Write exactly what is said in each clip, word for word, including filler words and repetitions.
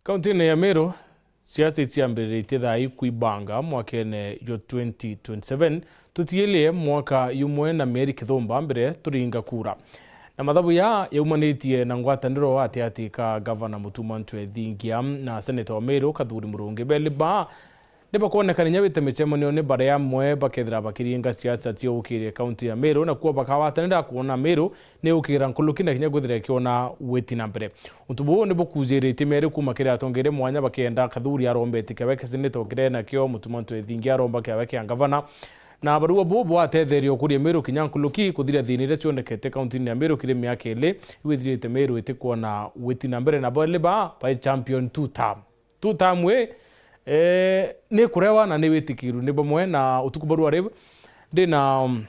Kaunti-inĩ ya Meru, siasa iciambĩrĩrĩtie thaa ii kwibanga mwakene jwa twenty twenty-seven, tutiilie mwaka yumwe na mieri kithumba mbere turinga kura. Na mathabu ya yaumanitie na ngwataniro atiati ka Gavana Mutuma Ntwethingia na Seneta wa Meru Kathuri Murungi, beli ba ni bakwonekana inya bite micemanio-ini baria amwe bakethira bakiringa siasa cia ukiria kaunti ya Meru, na kuo bakawatanira kuona Meru ni ukiira nkuluki na kinya kwithira ikiona witi na mbere. Untu buu ni bukujiritie mieri kuuma kiri atongeria mwanya bakienda Kathuri arombe giti kiawe kia seneta ukire nakio Mutuma Ntwethingia aromba kiawe kia ngavana. Na barua buu bwatetheria ukuria Meru kinya nkuluki kuthiria thiina iria cionekete kaunti-ini ya Meru kiri miaka ili iu ithirite Meru itikwona witi na mbere, na bali ba bai champion two term. Two term ii, eh, ni kurewa na ni witikiru ni bamwe na utuku barua riu ndi na, um,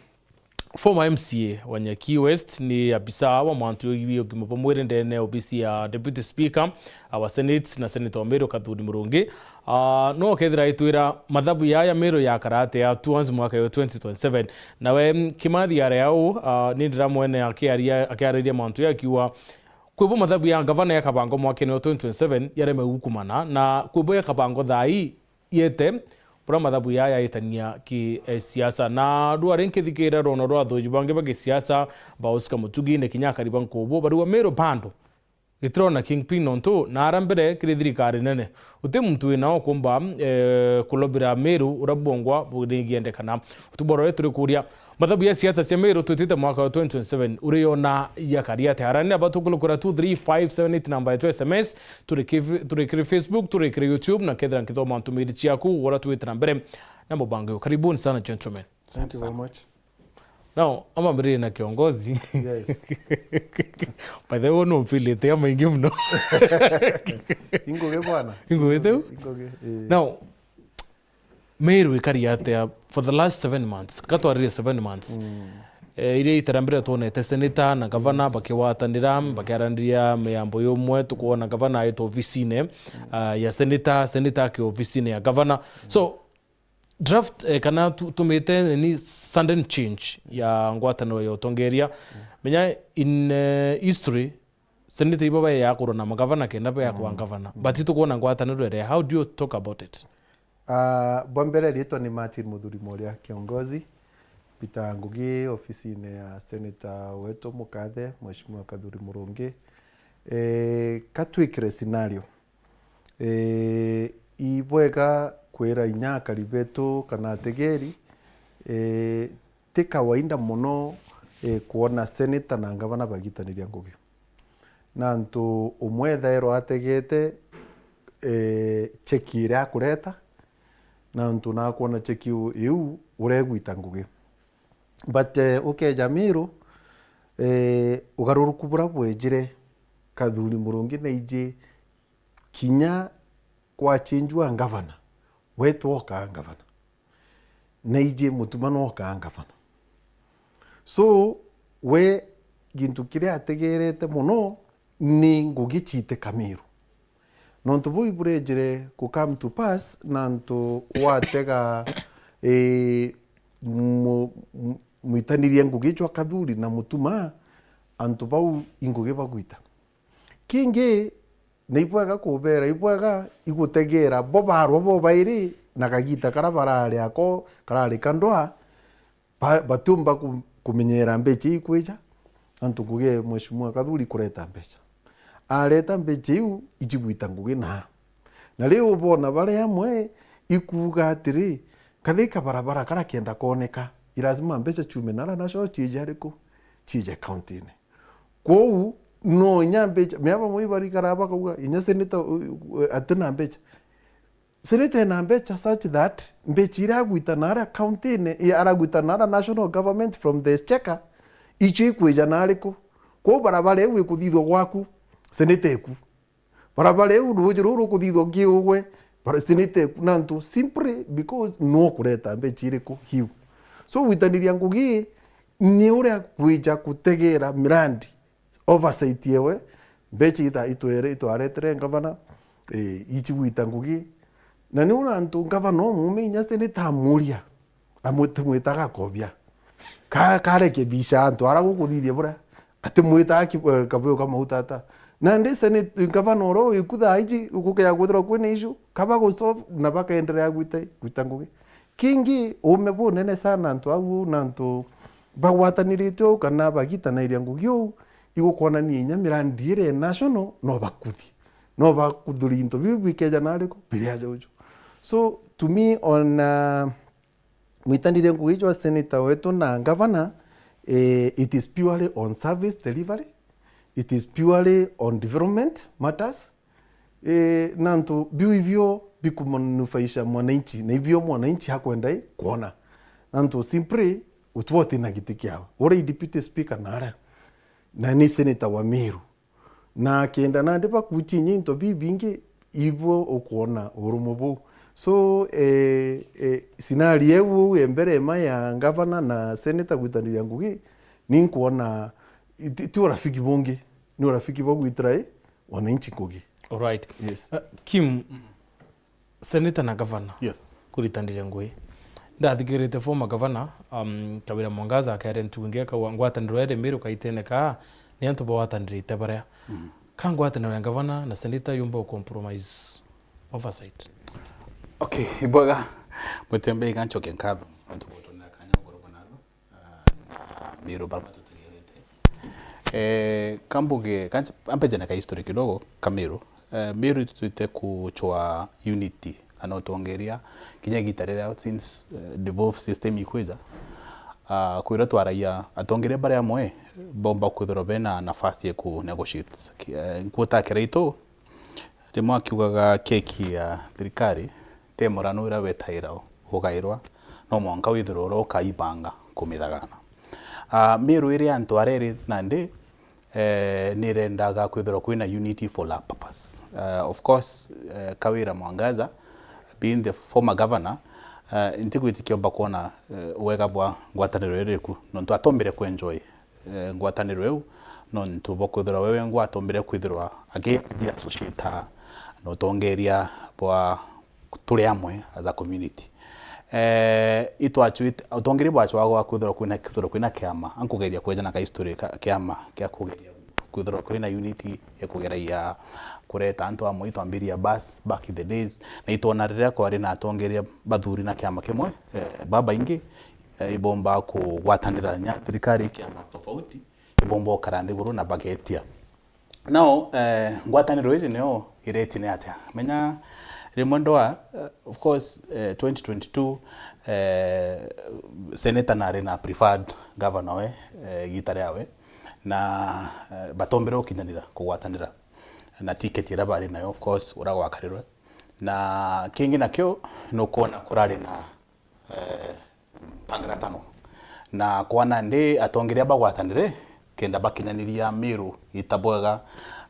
former M C A wa Nyaki West, ni abisa wa mantu ya ugima bwa mwiri ndene obisi ya Deputy Speaker, our Senate na Senator wa Meru Kathuri Murungi. Ah, no kethira itwira mathabu ya ya Meru ya karate ya towards mwaka yo twenty twenty-seven. Nawe, mm, Kimathi aria u, ah, ni ndira mwene akiaria, akiariria mantu ya akiuga, Kwibo mathabu ya ngavana ya kabango mwakene wa twenty twenty-seven yareme gukumana, na kwibo ya kabango thaa ii yete, bura mathabu ya yaitania ki, eh, siasa. Na rwari nkithikira rwono rwa athuji bangi ba gisiasa, ba Oscar Mutugi, ni kinya akari ba nkubu, bariwa Meru bando gitirona kingpin nontu na ara mbere kiri thirikari nene. Uti muntu wina ukumba, eh, kulobira Meru ura bwongwa burigiendekana. Utuboro wetu turi kuria, mathabu ya siasa cia Meru twitite mwaka wa twenty twenty-seven, uri yona yakari atia? Arani aba tukulukura two three five seven eight namba yetu S M S, turi ki-, turi kiri Facebook, turi kiri YouTube, na kethira nkithoma ntumiri ciaku, ura twite na mbere na mubango. Karibuni sana, gentlemen. Thank you very much. Now, amambiririe na kiongozi. Yes. By the way, no feel it ya maingi muno. Inguge bwana. Inguge tu? Inguge, eh. Now, Meru ikari atia for the last seven months? Katwaririe seven months. Mm. Eh, iria itara mbere twonete senator na gavana, yes, bakiwatanira, bakiaraniria miambo yumwe, tukwona gavana aitwa ofisine, mm, ah, ya senator, senator aki ofisine ya gavana. So, draft, eh, kana tu-, tumite ni sudden change ya ngwataniro ya utongeria. Mm. Menya in, eh, history, senator ibo bayakurwa na magavana kenda bayakwa, mm, ngavana. Mm. But itukwona ngwataniro iria. How do you talk about it? Ah, bwa mbere, riitwa ni Martin Muthuri Moria, kiongozi. Peter Ngugi, ofisine ya senator wetu mukathe, Mheshimiwa Kathuri Murungi. Eh, ka twikire scenario. Eh, ibwega kwira inya akari betu kana ategeri, eh, ti kawaida mono, eh, kwona senator na ngavana bagitaniria ngugi. Na antu umwe ethairwa ategete, eh, cheki iria akureta, na antu nakwona cheki u-, iu uregwita ngugi. But, eh, ukeja Miru, eh, ugaruruku bura bwejire, Kathuri Murungi naiji kinya kwachinjua ngavana, we twokaa ngavana. Naiji Mutuma nwokaa ngavana. So, we gintu kiria ategerete mono ni ngugi ciite Kamiru. Nontu buu iburejire ku come to pass, na antu watega, eh, mu-, mu-, mwitanirie ngugi jwa Kathuri na Mutuma, antu bau ingugi bagwita. Kingi, ni ibwega kubera, ibwega igutegera bo barwa bo bairi na kagita kara barari ako, karari kandwa, ba-, batiumba ku-, kumenyera mbecha ikwija, antu ngugi ya Mheshimiwa Kathuri kureta mbecha. Areta mbecha iu, icigwita ngugi naa. Na riu ubona baria amwe ikuuga atiri, kathi kabarabara kara kenda kooneka, i lazima mbecha ciume nara nacio ciije ariku? Ciije kaunti-ini. Kwou, no inya mbecha, mea bamwe ibarikara bakauga, inya senator, u-, u-, atina mbecha. Senator ena mbecha such that mbecha iria agwita nara county-ini, i-, aragwita nara national government from the exchequer, icio ikwija nariku? Kwou barabara iu ikuthithwa gwaku, senator eku. Barabara iu, ruuji ruu rukuthithwa nki ugwe, bara-, senator eku, nantu simply because no kureta mbecha iriku hiu. So, gwitaniria ngugi ni uria kwija kutegera mirandi oversight yewe, mbecha ita-, itwere-, itwaretere ngavana, eh, ichigwita ngugi. Na ni una antu ngavana umume inya senator amuria, amwite, mwitaga akobia. Ka-, karekebisha antu ara gukuthithia buria, ati mwitaga ki-, eh, kabuyu ka mauta ata. Nandi senate, ngavana uria wiku thaa iji, gukea kwithirwa kwina issue, kaba gusolve na bakaendelea gwita, gwita ngugi. Kingi, uume bunene sana antu au na antu bagwatanirite uu kana bagitanairia ngugi uu, igukwonania inya mirandi iria national no bakuthi. No bakuthuri into biu bikeja nariku? Biri aja uju. So, to me, on, uh, mwitanire ngugi jwa senator wetu na governor, eh, it is purely on service delivery, it is purely on development matters, eh, na antu biu ibio bikumanufaisha mwananchi, na ibio mwananchi akwenda i kwona. Na antu simply utwa uti na giti kiawe. Uria i deputy speaker na aria, na ni senator wa Meru. Na kenda nandi bakuti inya into bibingi, ibo ukwona urumwe buu. So, eh, eh, scenario iu uu e mbere ema ya governor na senator gwitaniria ngugi, ni nkwona ti, ti urafiki bungi, ni urafiki bwa gwitira i wananchi ngugi. Alright. Yes. Uh, Kim, senator na governor, yes, kuritaniria ngugi. Ndathikirite former governor, um, Kawira Mwangaza akaere ntugo ingi akauga ngwataniro ya Meru kaitene kaa ni antu bagwatanirite baria. Mm. Ka ngwataniro ya governor na senator yumba u compromise oversight? Okay, ibwega. Mutembe iga ncoke nkatho antu botonera kanya gukorwa nabo. Ah, Meru bara batutegerete. Eh, kambuge, kanch-, ampe jana ka history kidogo, ka Meru. Eh, Meru itutwite kuchwa unity, kana utongeria, kinya igita riria since, eh, devolved system ikwija. Ah, kwirwa twaragia atongeria baria amwe, bomba kwithirwa bena nafasi ya ku negotiate. Ki-, eh, nkuta kira itu, rimwe akiugaga keki ya thirikari, te murano uria wetaira ugairwa, no mwanka withirwe uria ukaibanga kumithagana. Ah, Meru iri antu areri nandi, eh, nirendaga kwithirwa kwina unity for a purpose. Eh, of course, eh, Kawira Mwangaza, being the former governor, eh, ntigwitikia omba kwona, eh, wega bwa ngwataniro iriku, nontu atombire kuenjoy eh, ngwataniro iu, nontu bwa kwithirwa we wengwa atombire kwithirwa aki-, aki-associate na utongeria bwa turi amwe as a community. Eh, itwachwite, utongeria bwachwagwa kwithirwa kwina, kwithirwa kwina kiama, ankugeria kweja na ka history ka kiama kia kugeria kwithirwa kwina unity ya kugeragia kureta antu amwe, itwambiria bas back in the days, na itwona riria kwari na atongeria bathuri na kiama kimwe, eh, babaingi, eh, ibomba kugwatanira nya thirikari kiama tofauti, ibomba ukara nthiguru na bagetia. Now, eh, ngwataniro iji niyo ireti ni atia? Menya rimwe ndwa, eh, of course, eh, twenty twenty-two, eh, senator nari na preferred governor we, eh, igita riawe, na, eh, batombire gukinyanira kugwatanira na ticket iria bari nayo, of course, uria gwakarirwe. Na kingi nakio, nukwona kurari na eh, mpangiratano. Na kwa nandi atongeria bagwatanire kenda bakinyaniria Meru ita bwega,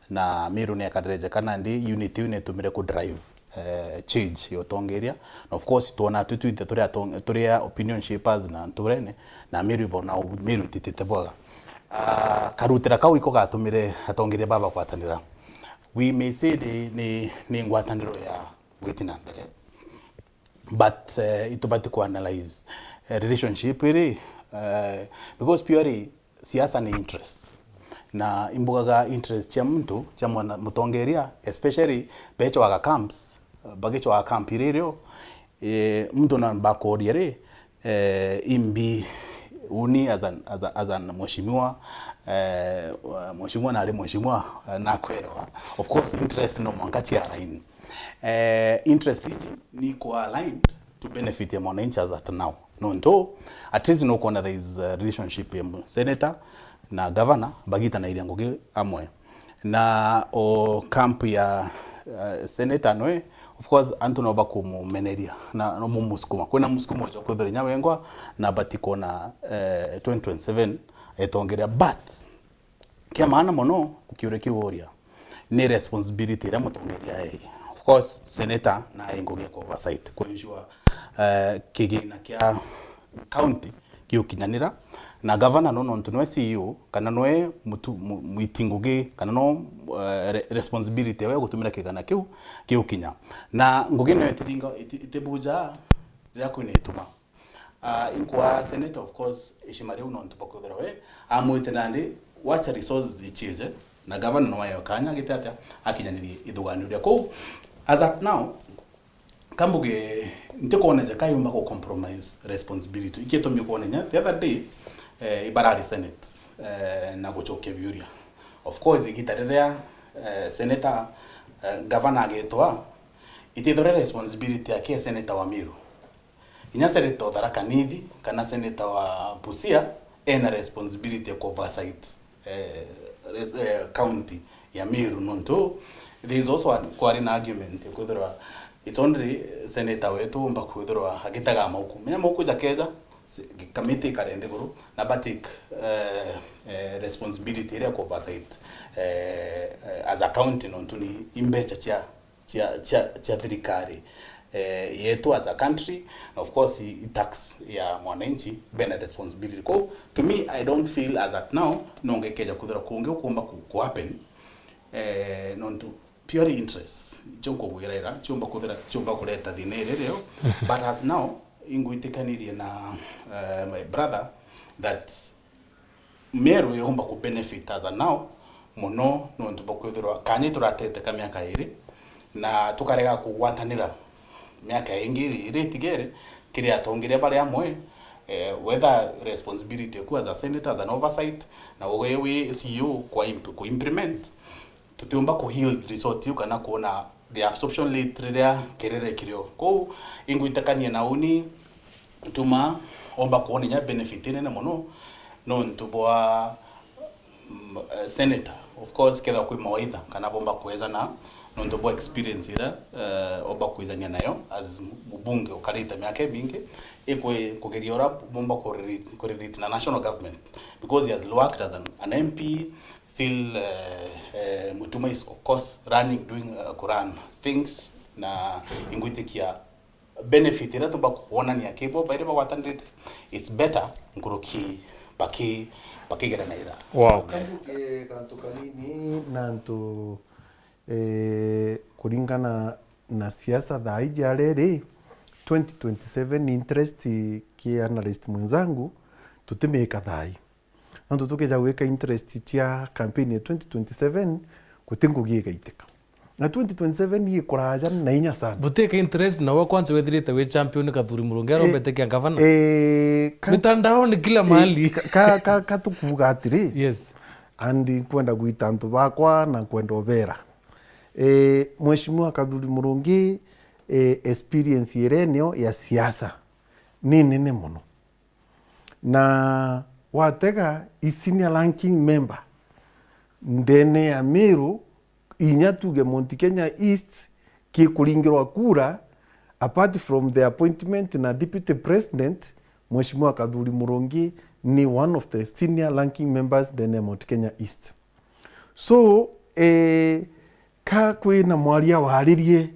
na Meru ni akarereje kana ndi unity iu ni itumire ku drive, eh, change ya utongeria. Na of course, twona tu twinthe turi atong-, turi a opinion shapers na nturene, na Meru ibona u-, Meru ititite bwega. Ah, karutira kau iko gatumire atongeria baba gwatanira. We may say ni, ni, ni ngwataniro ya gwiti na mbere. But, eh, itubati ku analyze, eh, relationship iri, eh, because purely siasa ni interest. Na imbugaga interest cia muntu, cia mwana, mutongeria, especially bechwaga camps, eh, bagichwaga camp iri irio, eh, muntu na bakoria ri, eh, imbi uni as an, as a, as an mheshimiwa, eh, mheshimiwa nari mheshimiwa, eh, nakwerewa. Of course, interest no mwanka cia align. Eh, interest iji ni ku aligned to benefit ya mwananchi as at now. Nontu, at least nukwona there is a relationship ya mu-, senator na governor bagitanairia ngugi amwe. Na o camp ya, eh, senator nwe, of course, antu no bakumumeneria na no mumusukuma. Kwina musukumo jwa kwithira inya wengwa na bati kwona, eh, twenty twenty-seven etongeria, but kia maana mono, ukiuria kiu uria, ni responsibility iria mutongeria ai. Of course, senator na ai ngugi ya oversight, ku ensure, eh, kigina kia county giukinyanira, na governor no nontu nwe C E O, kana nwe mutu-, mu-, mwiti ngugi, kana no, eh, re-, responsibility yawe ya gutumira kigana kiu giukinya. Na ngugi nayo itiringa-, iti-, itibuja riria kwina ituma. Ah, inkwa senator, of course, ishima riu nontu bakwithirwa we amwite nandi, wacha resources ichije, Na gavana no ayo kanya agite atia akinyanirie ithugani uria. Kou, as at now, kambuge, ntikwona ja kayumba ku compromise responsibility. Ikitumi kwona inya the other day, eh, ibarari Senate, eh, na gucokia biuria. Of course, igita riria, eh, senator, eh, gavana agitwa, itithore responsibility yake senator wa Meru. Inya senator wa Tharaka Nithi kana senator wa Busia ena responsibility ya oversight, eh, res-, eh, county ya Meru, nontu there is also a, kwari na argument ya kwithirwa it's only senator wetu umba kwithirwa agitega mauku. Menya mauku jakeja, se-, kamiti ikare nthiguru na batik, eh, eh, responsibility iria ya oversight, eh, eh, as a county, nontu ni imbecha cia cia, cia, cia thirikari, eh, yetu as a country, na of course i, i tax ya mwananchi, bena responsibility. Kou, to me, I don't feel as at now, no ngekeja kwithirwa kungi ukumba ku, ku happen, eh, nontu purely interest, cio nkugwira ira, ciumba kwithira, ciumba kureta thina iri rio, but as now, ingwitikanirie na, eh, my brother, that Meru yumba ku benefit as a now mono, nontu bwa kwithirwa kanya turatete ka miaka iri, na tukarega kugwatanira miaka ingi iri, iri itigere kiri atongeria bari amwe, eh, whether responsibility ku as a senator, as an oversight, na ugwe wi C E O kwa imp-, ku implement, tutiumba ku yield result iu kana kuona the absorption rate riria kirere kirio. Kou ingwitikania na uni tuma omba kuona inya benefit inene mono nontu bwa, mm, eh, senator. Of course, kethwa kwi mawaitha kana bomba kwejana nontu bwa experience iria, eh, omba kwithania nayo as mbunge ukarite miaka imingi, ikwe kugeria uria bomba kurelate, kurelate na national government, because he has worked as an, an M P, still, eh, eh, Mutuma is of course running, doing, eh, kurun things, na ingwitikia benefit iria tumba kuonania kibo bairi bagwatanirite, it's better nkuruki baki-, bakigeranaira. Wow. Kambuge kantu kanini na antu, eh, kuringana na siasa thaa iji aria iri, twenty twenty-seven interest ki analyst mwenzangu, tutimika thaa ii. Nontu tukeja gwika interest cia campaign ya twenty twenty-seven, guti ngugi igaitika. Na twenty twenty-seven ii kuraja na inya sana. Butike interest, na we kwanza wethirite wi champion Kathuri Murungi arombete kia gavana. Eh, ka-, mitandaoni kila eh, mahali. Ka, ka, ka, ka tukuuga atiri. Yes. And nkwenda gwita antu bakwa na nkwenda ubera. Eh, Mheshimiwa Kathuri Murungi, eh, experience iria eneo ya siasa ni nene mono. Na watega i senior ranking member ndene ya Meru, inya tuge Mount Kenya East, kikuringirwa kura, apart from the appointment na deputy president, Mheshimiwa Kathuri Murungi ni one of the senior ranking members ndene ya Mount Kenya East. So, eh, ka kwina mwaria waririe,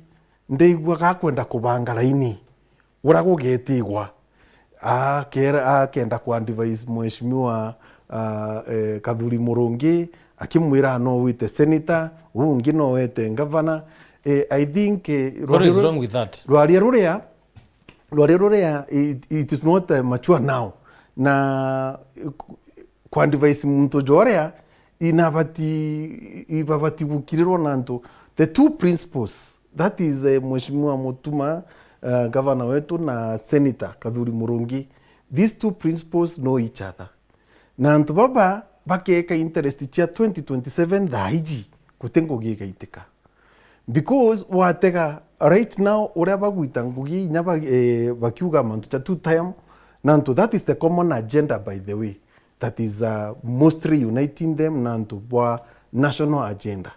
ndaigua gakwenda kubanga raini, uria gugetigwa, akera-, akenda ku advise Mheshimiwa, ah, eh, Kathuri Murungi, akimwira no wite senator, uu ungi no wete governor. Eh, I think, eh, What is rwaria ru-, wrong with that? Rwaria ruria, rwaria ruria, it, it is not, eh, mature now. Na, eh, ku-, ku advise muntu joria, inabati, ibabati gukirirwa na antu. The two principles, that is, eh, Mheshimiwa Mutuma, eh, governor wetu, na Senator Kathuri Murungi, these two principles know each other. Na antu baba bakeka interest cia twenty twenty-seven thaa iji, guti ngugi igaitika. Because watega right now, uria bagwita ngugi inya ba-, eh, bakiuga mantu ja two term, na antu, that is the common agenda, by the way, that is, uh, mostly uniting them na antu bwa national agenda.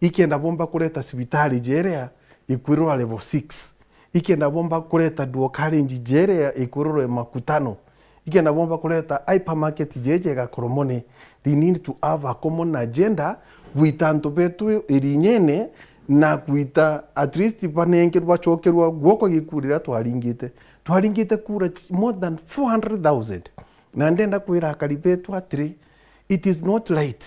Ikenda bomba kureta cibitari jeria ikwirwa level six. Ikenda bomba kureta dual carriage jeria ikwirwa Makutano. Ikenda bomba kureta hypermarket jeje ga Koromone. They need to have a common agenda gwita antu betu irinyene na gwita at least banengerwa, bacokerwa guoko gikuu riria twaringite. Twaringite kura ch-, more than four hundred thousand. Na ndenda kwira akari betu atiri, it is not right.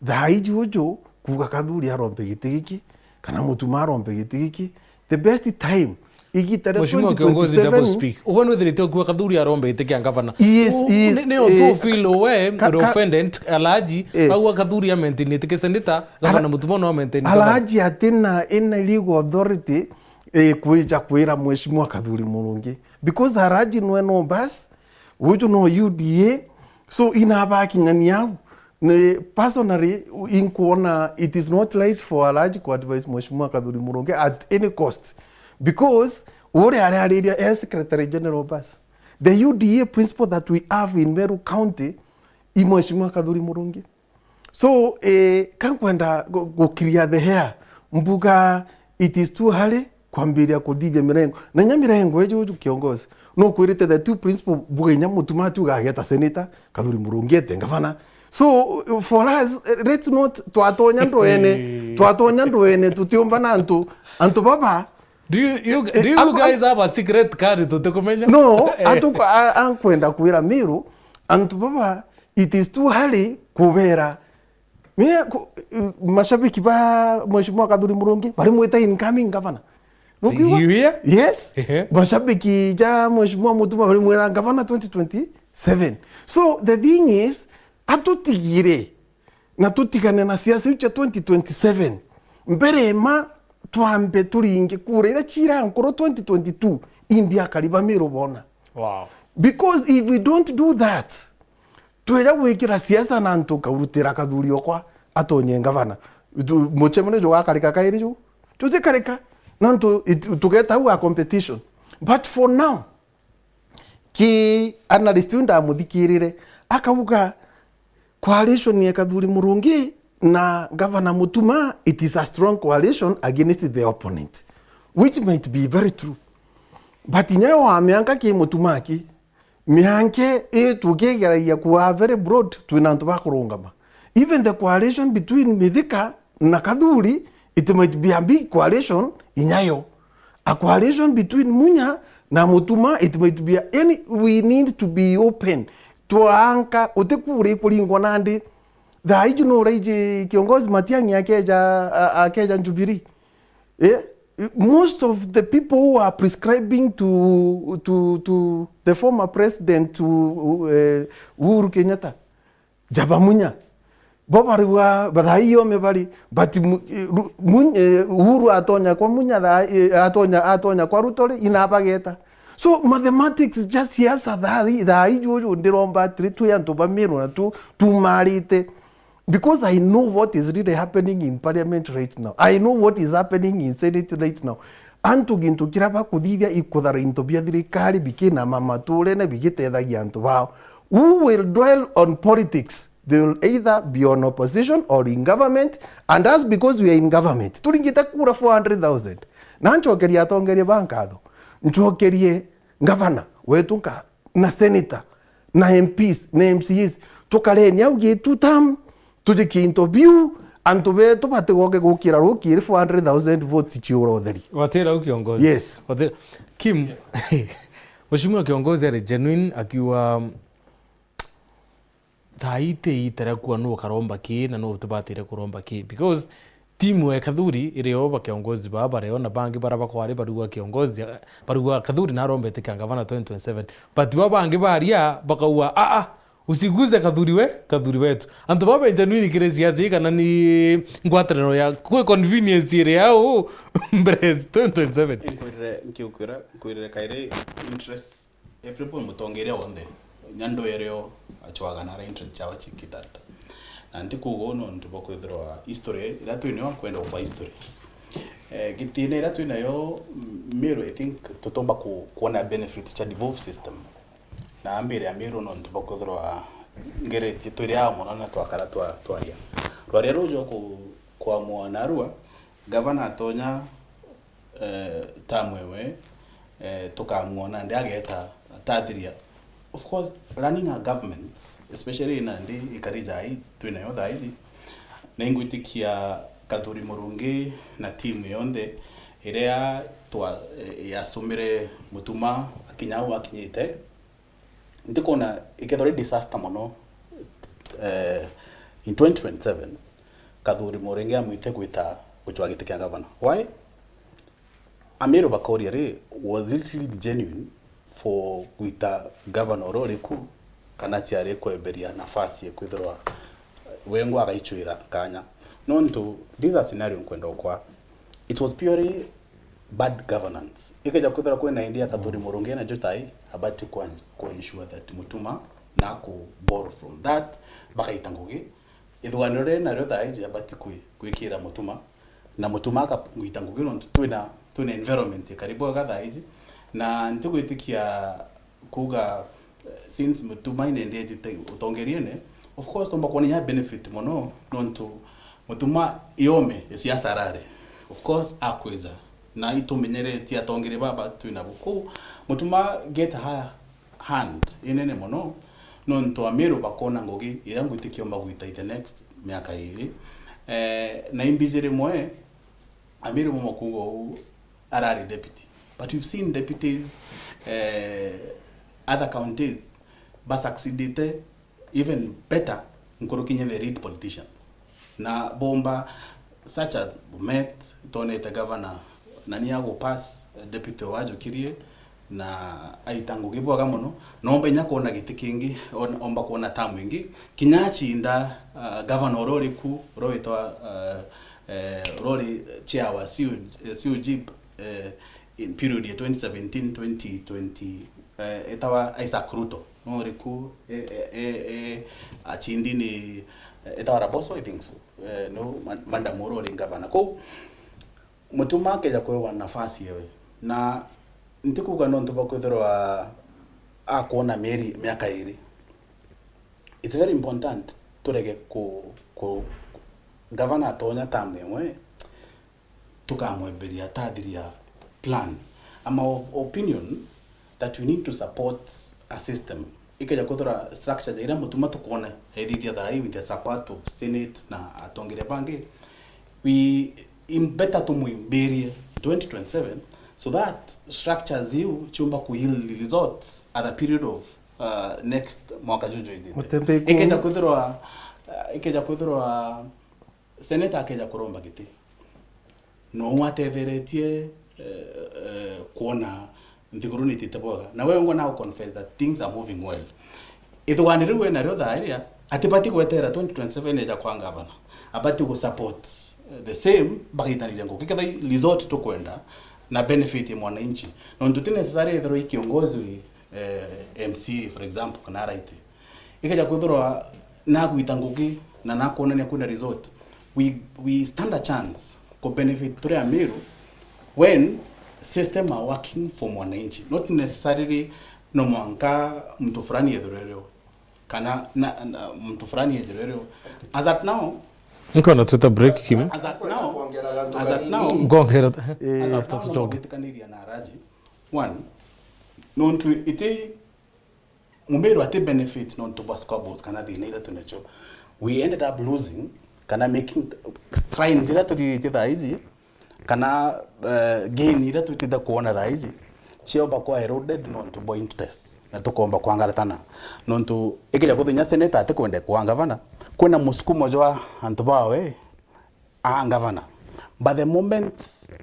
Thaa iji uju kuuga Kathuri arombe giti giki, kana Mutuma arombe giti giki, the best time igita ria Mheshimiwa kiongozi, double twenty twenty-seven speak. Uwe nwithirite ukua Kathuri aromba giti kia ngavana. Yes, U-, yes, ni, ni eh, untu feel uwe ka-, ka-, offended, Alhaji, eh. Au Kathuri amentinite ki senator, Ala-, gavana Mutuma no amentinite gavana. Alhaji atina ina legal authority, eh, kwija kwira Mheshimiwa Kathuri Murungi. Because Alhaji nwe no bas, uju no U D A. So, ina bakinyania au. Ni personally, inkuona it is not right for Alhaji ku advise Mheshimiwa Kathuri Murungi at any cost. Because uria ariariria e Secretary General bas. The U D A principal that we have in Meru County, i Mheshimiwa Kathuri Murungi. So, eh, ka nkwenda gu-, gukiria the hair, mbuga it is too early kwambiria kuthithia mirengo. Na inya mirengo iji uju kiongozi, nukwirite the two principal, mbuga inya Mutuma atiuga ageta senator, Kathuri Murungi ete ngavana. So, for us, eh, let's not, twatonya ndwene, twatonya ndwene, tutiumba na antu, antu baba. Do you, you, eh, do you am-, am- guys have a secret card tutikumenya? No, eh. Atuku-, a-, ankwenda kwira Miru, antu baba, it is too early kubera. Me, ku-, eh, mashabiki ba Mheshimiwa Kathuri Murungi, bari mwita incoming governor. Nukiuga? You hear? Yes. Ehe. Mashabiki ja Mheshimiwa Mutuma bari mwira ngavana twenty twenty-seven. So, the thing is, atutigire na tutigane na siasa iu cia twenty twenty-seven. Mbere ma twambe turinge kura iria ciira nkuru twenty twenty-two, imbi akari ba Miru bona. Wow. Because if we don't do that, tweja gwikira siasa na antu kaurutira Kathuri okwa atonye ngavana. Tu-, mucemanio jugakarika kairi ju? Tutikarika. Na antu it-, tugeta au a competition. But for now, ki analyst uyu ndamuthikirire, akauga coalition ya Kathuri Murungi na Governor Mutuma, it is a strong coalition against the opponent, which might be very true. But inya yo wa mianka ki Mutuma aki, mianke ii tukigeragia kuwa very broad, twina antu ba kurungama. Even the coalition between Mithika na Kathuri, it might be a big coalition inya yo. A coalition between Munya na Mutuma, it might be a, yani, we need to be open. Twanka, uti kura ikuringwa nandi. Thaa iju nuraiji kiongozi Matiang'i akeja, a-, akeja Jubilee. Eh? Most of the people who are prescribing to, to, to the former president, to, eh, Uhuru Kenyatta, jaba Munya. Bo bari bwa, bathaai yome bari, but mu-, eh, ru-, Muny-, eh, Uhuru atonya kwa Munya thaa, eh, atonya, atonya kwa Ruto ri, ina bageta. So, mathematics ja siasa thaa i-, thaa iju uju ndiromba atiri twi antu ba Miru na tu, tumarite. Because I know what is really happening in parliament right now. I know what is happening in senate right now. Antu gintu kiria bakuthithia ikuthara into bia thirikari bikina mamaturene bigitethagia antu bao. Who will dwell on politics? They will either be on opposition or in government, and us, because we are in government, turingite kura four hundred thousand. Na ncokerie atongeria ba nkatho, ncokerie ngavana wetu nkatho, na senator, na M Ps, na M C As, tukareni au gi two term, tujikie into biu, antu betu batigoke gukira rukiri four hundred thousand votes ciura utheri. Watira u kiongozi. Yes. Watira. Kim, Mheshimiwa kiongozi ari genuine akiuga, thaa ii ti iita ria kuuga nuu ukaromba ki na nuu utibatire kuromba ki, because timu ya Kathuri iri o ba kiongozi baa bari o na bangi bara bakwari barigwa kiongozi, barigwa Kathuri narombete kia ngavana twenty twenty-seven, but ba bangi baria bakauga, "Aa, usiguze Kathuri we, Kathuri wetu." Antu ba be genuine kiri siasa ii kana ni ngwataniro ya kwi convenience iri au mbere twenty twenty-seven? Nkwirire, nkiukwira, nkwirire kairi interests. Everybody, mutongeria wonthe, inya ndwere o achwaga na interest chawe chikitata. Na ntikuuga uu nontu bwa kwithirwa history iria twinayo, nkwenda gukwa history. Eh, gitine iria twinayo, m-, Meru, I think, tutomba ku-, kuona benefit cha devolved system. Na ambire ya Meru nontu bwa kwithirwa ngeretie twiri aa mono na twakara twa-, twaria. Rwaria ruju ku-, kwamua narua, gavana atonya eh, term ewe, eh, tukamwona ndi ageta atathiria. Of course, running a government, especially nandi ikari jai twinayo thaa iji, na ingwitikia Kathuri Murungi na team yonthe iria twa-, eh, yasumire Mutuma akinya au akinyite, ntikwona ikethirwa i disaster mono, eh, in twenty twenty-seven, Kathuri Murungi amwite gwita gucwa giti kia gavana. Why? Amiru bakoria ri, was it really genuine for gwita governor uria uriku, kana ciari kwemberia nafasi ya kwithirwa wengwa agaichwira kanya? Nontu, this is a scenario nkwenda ukwa. It was purely bad governance. Ikeja kwithirwa kwina idea Kathuri Murungi na Jutai, abati ku, ku ensure that Mutuma na ku borrow from that, bakaita ngugi. Ithuganiro riri nario thaa iji abati kwi-, gwikira Mutuma, na Mutuma akagwita ngugi nontu twina, twina environment ikari bwega thaa iji, na ntigwitikia kuuga, eh, since Mutuma inende ejite utongeriene, of course, tomba kwona inya benefit mono, nontu Mutuma iome isiasa arari. Of course, akwija. Na itumenyeretie atongeria baba twinabo. Kou, Mutuma get a higher hand inene mono, nontu Amiru bakona ngugi iria ngwitikia omba gwita in the next miaka iri. Eh, na imbiji rimwe, Amiru bamwe kuuga uu, arari deputy. But we've seen deputies, eh, other counties, ba succeedite even better nkuruki inya the lead politicians. Na bomba, such as Bomet, twonete governor, nani agu pass, eh, deputy wajukirie, na aita ngugi bwega mono. Nomba inya kwona giti kingi, on-, omba kwona term ingi. Kinya achinda, ah, governor uria uriku, uria witwa, ah, eh, uria uri chair wa C U, eh, C U G, eh, in period ya twenty seventeen, twenty twenty, eh, etawa Isaac Ruto. No uriku, eh, eh, eh, eh, achindi ni, eh, etawa Raboso, I think so. Eh, no, ma-, madam uria uri governor. Kou, Mutuma akeja kwewa nafasi ewe. Na ntikuuga nontu bwa kwithirwa akwona mieri, miaka iri. It's very important turege ku, ku, gavana atonya term imwe, tukamwemberia atathiria plan. I'm of opinion that we need to support a system. Ikeja kwithirwa structure iria Mutuma tukwona ethithia thaa ii with the support of Senate na atongeria bangi, we, im-, better tumwimbirie twenty twenty-seven so that structures iu ciumba ku yield results at the period of, uh, next mwaka juju ithite. Mutembeku. Ikeja kwithirwa, uh, ikeja kwithirwa Senator akeja kuromba giti, no atetheretie, eh, eh, kwona nthiguru nitite bwega. Na we ngwa now confess that things are moving well. Ithugani riu we nario thaa iria, atibati gwetera twenty twenty-seven eja kwa ngavana. Abati gu support, eh, the same, bagaitaniria ngugi. Ketha result tukwenda na benefit ya mwananchi. Nontu ti necessary ethirwa i kiongozi, eh, M C A, for example, kana R I T. Ikeja kwithirwa nagwita ngugi na nakwonania kwina result, we, we stand a chance ku benefit turi Amiru when system are working for mwananchi, not necessarily no mwanka mtu fulani ethirwe rio, kana na, na mtu fulani ethirwe rio. As at now, Nkwenda twite break, Kim. As at now, as at now, ngongera, eh, after tucoke. Gwitikanĩria na Raji. One, nontu iti Mumiru ati benefit nontu bwa squabbles kana thina iria twinacio. We ended up losing kana making shrines iria tuthithitie thaa ici, kana, eh, gain iria twitite kwona thaa ici, ciomba kwa eroded nontu bwa interest, na tukomba kwangaratana. Nontu ikija kwithwa inya senator atikwenda kwa ngavana, kwina musukumo jwa antu bawe a ngavana. But the moment,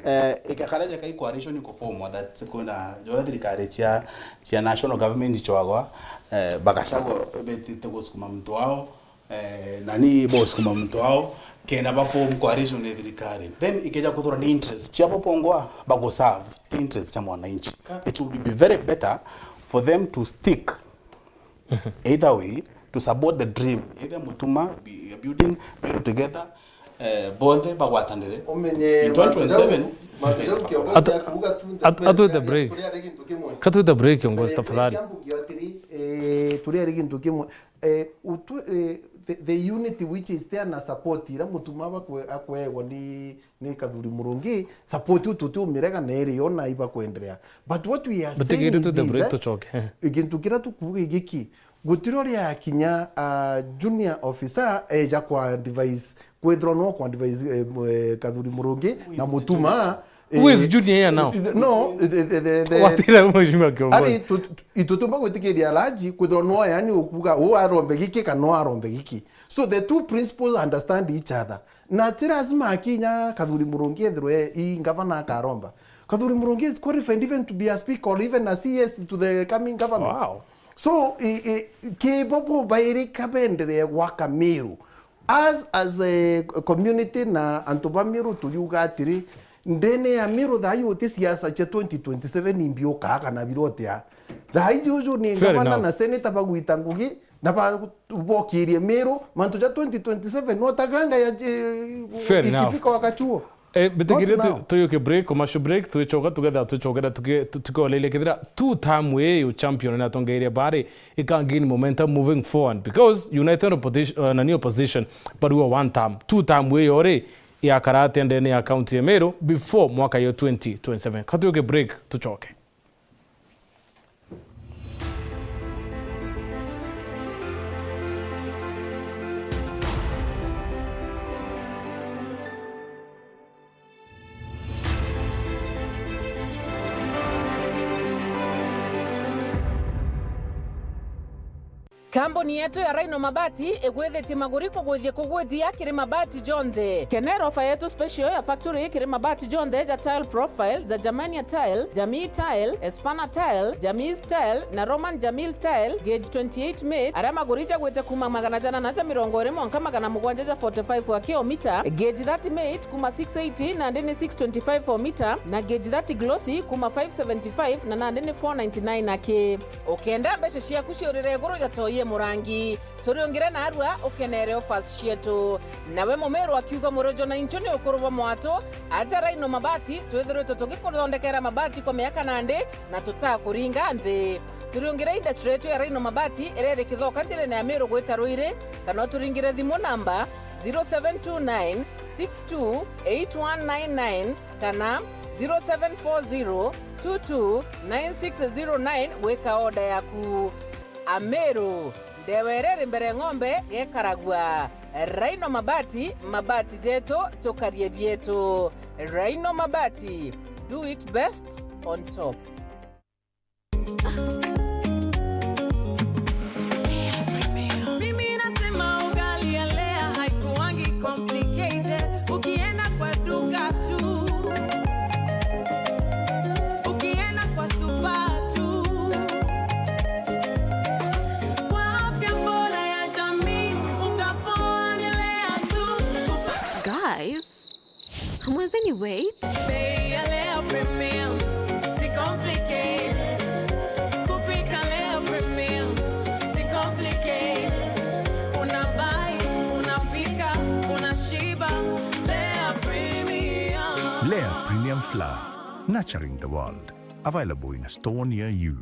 eh, igakara jaka i coalition iko form that kwina jora thirikari cia, cia national government ichwagwa, eh, bagachagwa betite gusukuma muntu wao, eh, nani bosukuma muntu wao, kenda ba form coalition ya thirikari. Then ikeja kuthura ni interest cia bo bongwa baguserve, ti interest cia mwananchi. It would be very better for them to stick either way to support the dream, either Mutuma, be, building Meru together, eh, bonthe bagwatanire. Umenye in twenty twenty-seven. Mantu jau, mantu jau kiongozi Atu-, akuuga tu, atu-, atwite break. Turi ari gintu kimwe. Katwite break, kiongozi, tafadhali. Kiambu kio atiri, eh, turi ari gintu kimwe. Eh, utu, eh, the, the unity which is there na support ira Mutuma bakwe-, akwewa ni ni Kathuri Murungi, support iu tutiumirega na iri yo na iba kwendelea. But what we are saying is this, eh, tucoke, eh, gintu kiria tukuuga giki, gutiro ria kinya, ah, junior officer eja kwa advise, kwithirwa no kwa advise, eh, eh, Kathuri Murungi na Mutuma, eh, who is junior here now? No, the, the, the, the, watira mheshimiwa kiongozi. Ari tu, tu, itutiumba gwitikiria Raji, kwithirwa no yani ukuuga, u arombe giki kana no arombe giki. So the two principals understand each other. Na ti lazima akinya Kathuri Murungi ethirwe i ngavana akaromba. Kathuri Murungi is qualified even to be a speaker or even a C S to the coming government. Wow. So, i, i, ki bobo bairi kabenderee gwaka Meru. As, as a community na antu ba Meru turiuga atiri, ndene ya Meru thaa ii uti siasa cia twenty twenty-seven imbiukaa kana birotea. Thaa ii juju ni Fair ngavana enough. Na seneta bagwita ngugi na ba-, bokirie Meru, mantu ja twenty twenty-seven, no ta ganga ya ji-, Fair enough. Ikifika wakati huo. Eh, mbitikirie Not tu-, now. Tuyuke break, commercial break, twichoka tugetha, twichokera tuki-, tu-, tukoleria kethira two term ii u champion na atongeria bari, ika gain momentum moving forward, because United opposition, uh, na new opposition, but we are one term, two term ii yori, yakara atia ndene ya county ya Meru before mwaka yo twenty twenty-seven. Ka tuyuke break, tuchoke. Kambuni yetu ya Rhino Mabati igwithitie maguri kugwithia kugwithia kiri mabati jonthe. Kenera ofa yetu special ya factory kiri mabati jonthe ja tile profile, ja Germania tile, Jamii tile, Espana tile, Jamii tile na Roman Jamil tile, gauge twenty-eight mate, aria maguri jagwite kuma magana jana na ja mirongo iri mwanka magana mugwanja ja forty-five wa kilomita, gauge thirty mate kuma six eighty nandi ni six twenty-five o mita, na gauge thirty glossy kuma five seventy-five na nandi ni four ninety-nine aki. Ukenda mbeca ciaku ciurire iguru ja toi e murangi, turiungire narua ukenere offers cietu. Nawe mumiru akiuga murojo na inchu ni ukuru bwa mwatu, aja Rhino Mabati, twithiritwe tugikuthondekera mabati kwa miaka nandi na tutakuringa nthi. Turiungire industry yetu ya Rhino Mabati iria iri Kithoka njirene ya Miru gwita Ruiri, kana uturingire thimu namba zero seven two nine six two eight one nine nine kana zero seven four zero two two nine six zero nine gwika order yaku. Amiru, ndewa iria iri mbere ng'ombe gekaragua. Rhino Mabati, mabati jetu, tukarie bietu. Rhino Mabati, do it best on top. Mimi nasema ugali ya Lea haikuwangi complicated. Ukienda kwa duka tu, ukienda kwa supa tu, kwa afya bora ya jamii, unga poa ni Lea tu. Guys, Mwenzeni, wait. Bei ya Lea Premium, si complicated. Kupika Lea Premium, si complicated. Unabai, unapika, unashiba. Lea Premium. Lea Premium Flour, nurturing the world. Available in a store near you.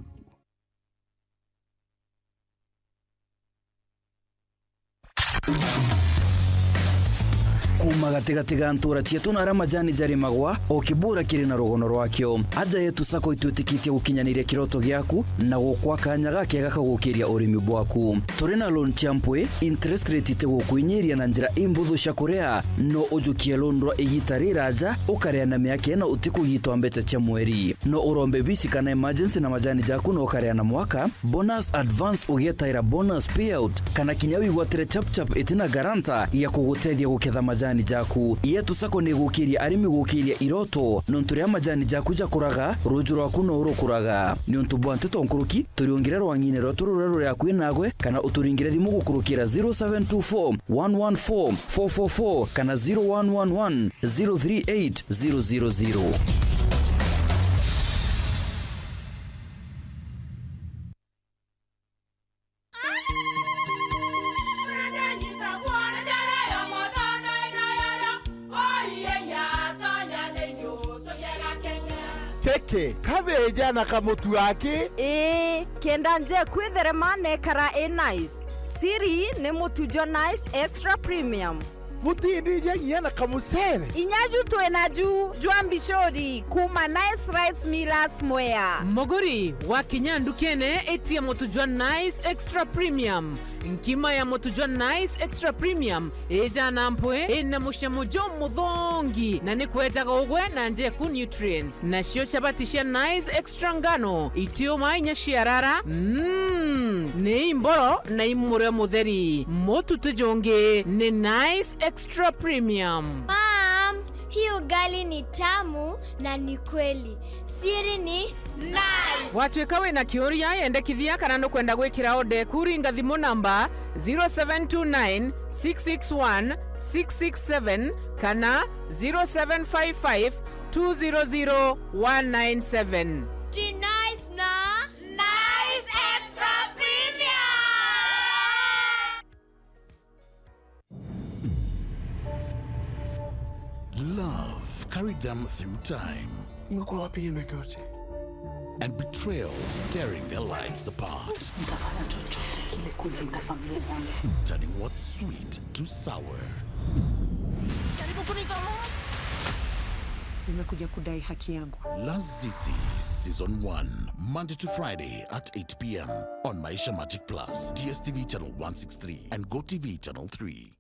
Kuuma gatigati ga ntuura cietu na aria majani jarimagwa, o Kibura kiri na rugono rwakio. Aja yetu Sacco itwitikitie gukinyaniria kiroto giaku na gukwa kanya gakega ka gukiria urimi bwaku. Turi na loan cia mpwi, interest rate itigukwinyiria na njira imbuthu cia kuria. No ujukie loan rwa igita riraja, ukaria na miaka ina utikugitwa mbeca cia mweri. No urombe bisi kana emergency na majani jaku na ukaria na mwaka, bonus advance ugietaira bonus payout, kana kinya wigwatire chap chap itina guarantor ya kugutethia guketha majani jaku. Yetu Sacco ni igukiria arimi gukiria iroto, nontu riria majani jaku jakuraga, ruju rwaku no rukuraga. Niuntu bwa nteto nkuruki, turiungire rwang'ine rwetu ruria ruri akui nagwe, kana uturingire thimu gukurukira zero seven two four, one one four, four four four kana zero one one one, zero three eight, zero zero zero. Kiki, kabeja na kamutu aki? Ii, kenda nje kwitherema nekara i nice. Siri ni mutu jwa Nice Extra Premium. Butindija nginya na kamucere. Inya ju twi naju jwa mbicuri kuuma Nice Rice Millers Mwea. Muguri, wakinya ndukene, itia mutu jwa Nice Extra Premium. Nkima ya mutu jwa Nice Extra Premium ija na mpwi, ina mucamo jumuthongi, na ni kwejaga ugwe na njeku nutrients. Nacio chabati cia Nice Extra ngano, itiuma inya ciarara. Mm, ni imboro na imurio mutheri. Mutu ti jungi, ni Nice Extra Premium. Mom, Hii ugali ni tamu na ni kweli. Siri ni nice. Watwika wina kiuria, yendekithia kana nukwenda gwikira order eku, ringa thimu namba zero seven two nine, six six one, six six seven kana zero seven five five, two zero zero, one nine seven. Ti nice na Nice Extra Premium. Love carried them through time. Umekuwa wapi hii miaka yote? And betrayals tearing their lives apart. Nitafanya chochote kile kulinda familia yangu. Turning what's sweet to sour. Nimekuja kudai haki yangu. Lazizi Season one, Monday to Friday at eight p m on Maisha Magic Plus, D S T V channel one six three and Go T V channel three.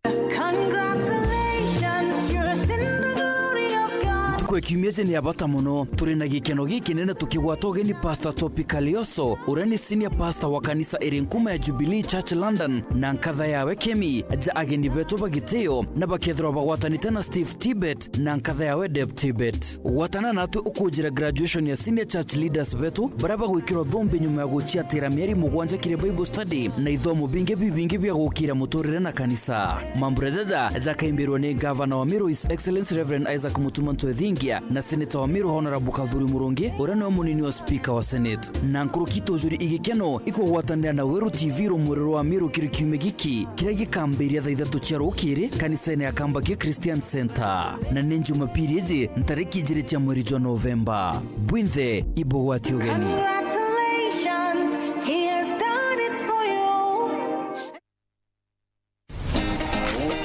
Congratulations, you're in the glory of God. Ntuku ya kiumia iji ni ya bata mono. Turi na gikeno gikinene tukigwata ugeni Pastor Topi Kalioso, uria ni senior pastor wa kanisa iri nkuma ya Jubilee Church London, na nkatha yawe Kemi, ja ageni betu ba gitio, na bakethirwa bagwatanite na Steve Tibet na nkatha yawe Deb Tibet. Gwatana natwe ukujira graduation ya senior church leaders betu, baria bagwikirwa thumbi nyuma ya guciatira mieri mugwanja kiri Bible study na ithomo bingi bibingi bia gukira muturire na kanisa. Mambura jaja jakaimbirwa ni Gavana wa Meru, His Excellency Reverend Isaac Mutuma Ntwethingia, na Senator wa Meru, Honorable Kathuri Murungi, uria niwe munini wa Speaker wa Senate. Na nkuruki tujuri igikeno ikugwatanira na Weru T V rumuri rwa Meru kiri kiumia giki, kiria gikambiria thaa ithatu cia rukiri kanisene ya Kambagia Christian Centre. Na ni Jumapili iji, ntariki ijiri cia mweri jwa Novemba. Bwinthe ibugwati ugeni. Congratulations, he has done it for you.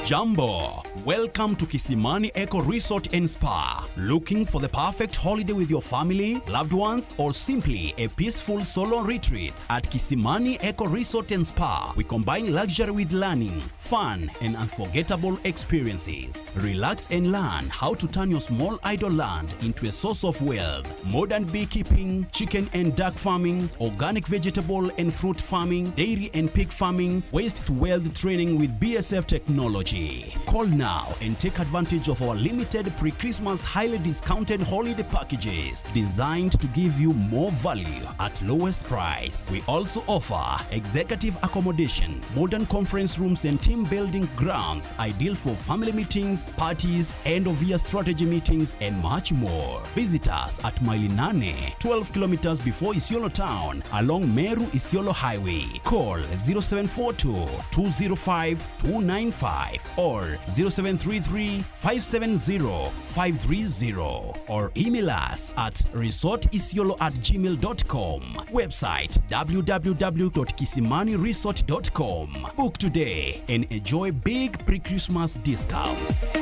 Jambo. Welcome to Kisimani Eco Resort and Spa. Looking for the perfect holiday with your family, loved ones, or simply a peaceful solo retreat? At Kisimani Eco Resort and Spa, we combine luxury with learning, fun, and unforgettable experiences. Relax and learn how to turn your small idle land into a source of wealth. Modern beekeeping, chicken and duck farming, organic vegetable and fruit farming, dairy and pig farming, waste to wealth training with B S F technology. Call now and take advantage of our limited pre-Christmas highly discounted holiday packages designed to give you more value at lowest price. We also offer executive accommodation, modern conference rooms and team building grounds ideal for family meetings, parties, end of year strategy meetings, and much more. Visit us at Maili Nane, twelve kilometers before Isiolo town, along Meru Isiolo Highway. Call zero seven four two, two zero five, two nine five or zero seven three three, five seven zero, five three zero, or email us at resort isiolo at gmail dot com. Website, w w w dot kisimani resort dot com. Book today and enjoy big pre-Christmas discounts.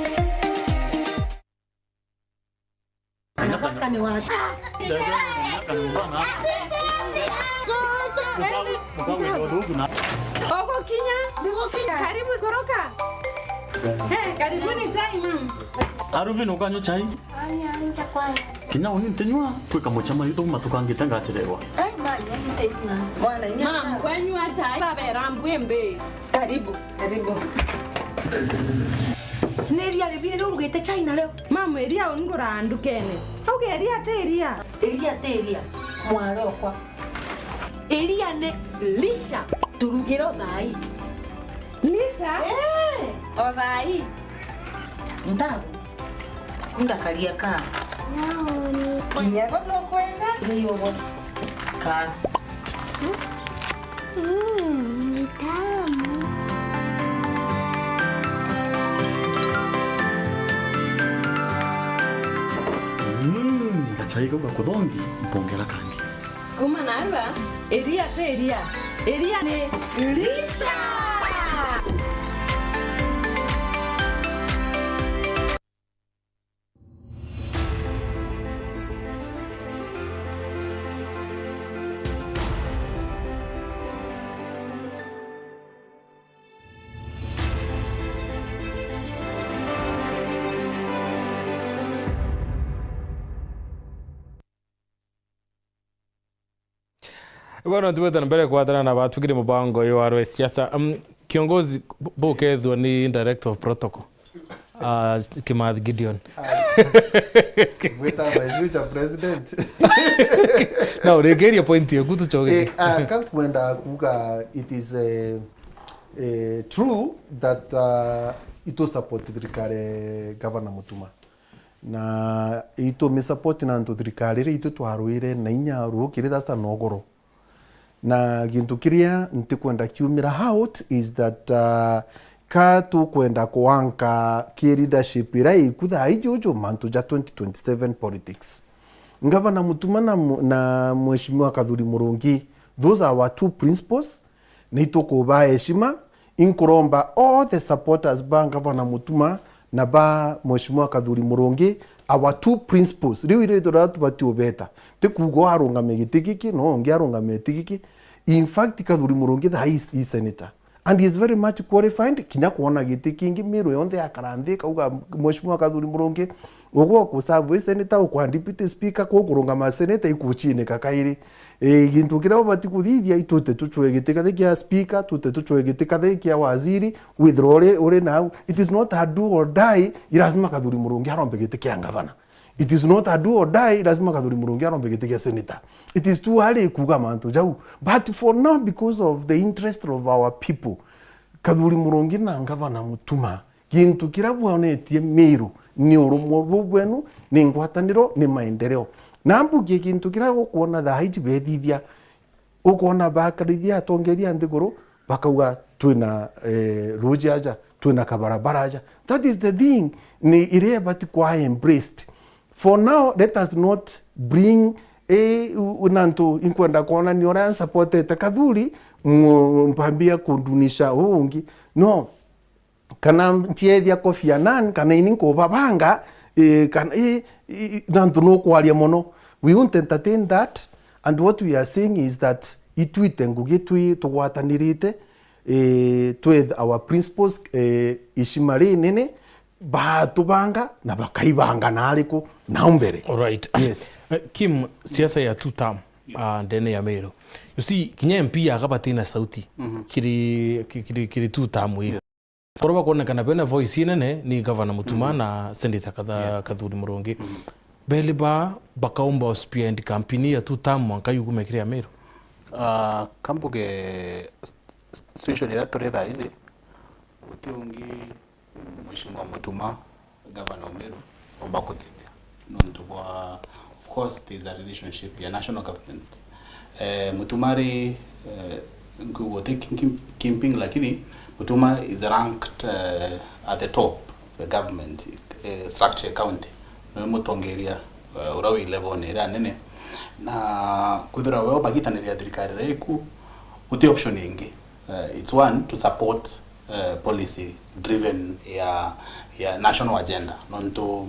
Anataka ni wapi? Ogokinya. Karibu koroka. Eh, karibuni chai, ma'am. Aruvin, ukanywa chai? Aya, nitakwaya. Kinya uni ntinywa, kwika mucama yu tuma tukangite ngachererwa. Ai, manya, ntinywa. Mwana, inya. Ma'am, kwanywa chai, babera mbwimbi. Karibu, karibu. Ni iria ribiri riu urugite chai nario? Ma'am, iria ungura ndukene. Auge iria ti iria. Iria ti iria, mwarokwa. Iria ni lisha. Turugire o thaai. Lisha? Eh. O thaai. Ntagu. Kunda karia ka. Naoni. Kinya go nukwenda? Ni ugo. Ka. Mm, ni tamu. Mm, gachai kau gakuthongi, mpongera kangi. Kuma narua, iria ti iria. Iria ni lisha. Bwana, tuwete na mbere kwatana na batugire mubango uyu wa rwa siasa. Um, kiongozi, bu-, bukethwa ni director of protocol. Ah, Kimathi Gideon. Gwita my future president. Na uringiria point yaku tucoge. Eh, ah, ka kwenda kuga it is, eh, eh, true that, ah, itu support thirikari Governor Mutuma. Na itu mi support na antu thirikari ri itu twarwire na inya rukiri thasta nogoro. Na gintu kiria ntikwenda kiumira out is that, uh, ka tukwenda kuanka ki leadership ira iku thaa iji uju mantu ja twenty twenty-seven politics. Ngavana Mutuma na mu-, na Mheshimiwa Kathuri Murungi, those are our two principles. Ni itukuba heshima. Inkuromba all the supporters ba Ngavana Mutuma na ba Mheshimiwa Kathuri Murungi, our two principles. Riu irio ithira tubati ubeta. Ti kuuga arungame giti giki, no ungi arungame giti giki. In fact, Kathuri Murungi thaa hii is, is senator. And he is very much qualified, kinya kuona giti kingi, Miru yonthe yakara nthi, kauga, "Mheshimiwa Kathuri Murungi, ugwe ukuserve wi senator, ukwa deputy speaker, kuu kurungama senator ikuchinika kairi." Ii, gintu kiria ubati kuthithia, itute tuchwe giti kathi kia speaker, tute tuchwe giti kathi kia waziri, withira uri, uri nau. It is not a do or die, i lazima Kathuri Murungi arombe giti kia ngavana. It is not a do or die, lazima Kathuri Murungi arombe giti kia senator. It is too early kuuga mantu jau. But for now, because of the interest of our people, Kathuri Murungi na Ngavana Mutuma, gintu kiria bwonetie Miru ni urumwe buu bwenu, ni ngwataniro, ni maendeleo. Na mbugie gintu kiria gukwona thaa iji bethithia, ukwona bakarithia atongeria a nthiguru, bakauga, "Twina, eh, ruji aja, twina kabarabara aja." That is the thing, ni iria ibati kwa embraced. For now, let us not bring, eh, u-, u-, nantu inkwenda kwonania uria nsupportete Kathuri, mu-, mpambia kundunisha uu ungi. No, kana nchiethia Kofi Annan, kana ini nkubabanga, eh, kana, eh, eh, nantu nukwaria mono. We won't entertain that, and what we are saying is that itwite ngugi twi tugwatanirite, eh, twi our principles, eh, ishima rinene, batubanga na bakaibanga na ariku nau mbere. Alright. Yes. Eh, Kim, siasa ya two term, ah, ndene ya Miru. You see, kinya M P yaga batina sauti. Mhm. Kiri, ki-, kiri, kiri two term ii. Yes. Korwo bakwonekana bena voice inene ni Gavana Mutuma, mhm, na Senator Katha-, yeah, Kathuri Murungi. Mhm. Beli ba bakaumba spearhead campaign ya two term mwanka yugume kiri Amiru? Ah, kambuge s-, situation iria turi thaa ici, guti ungi Mheshimiwa Mutuma, Gavana Amiru, omba kuthithia. Nontu bwa, of course, there is a relationship ya national government. Eh, Mutuma ri, eh, nkuuga uti king-, king-, kingpin, lakini Mutuma is ranked, eh, at the top of the government, eh, structure ya county. Niwe mutongeria, eh, uria wi level-ni iria nene. Na kwithirwa we ubagitaniria thirikari iria iku, uti option ingi. Eh, it's one to support eh, policy driven ya, ya national agenda. Nontu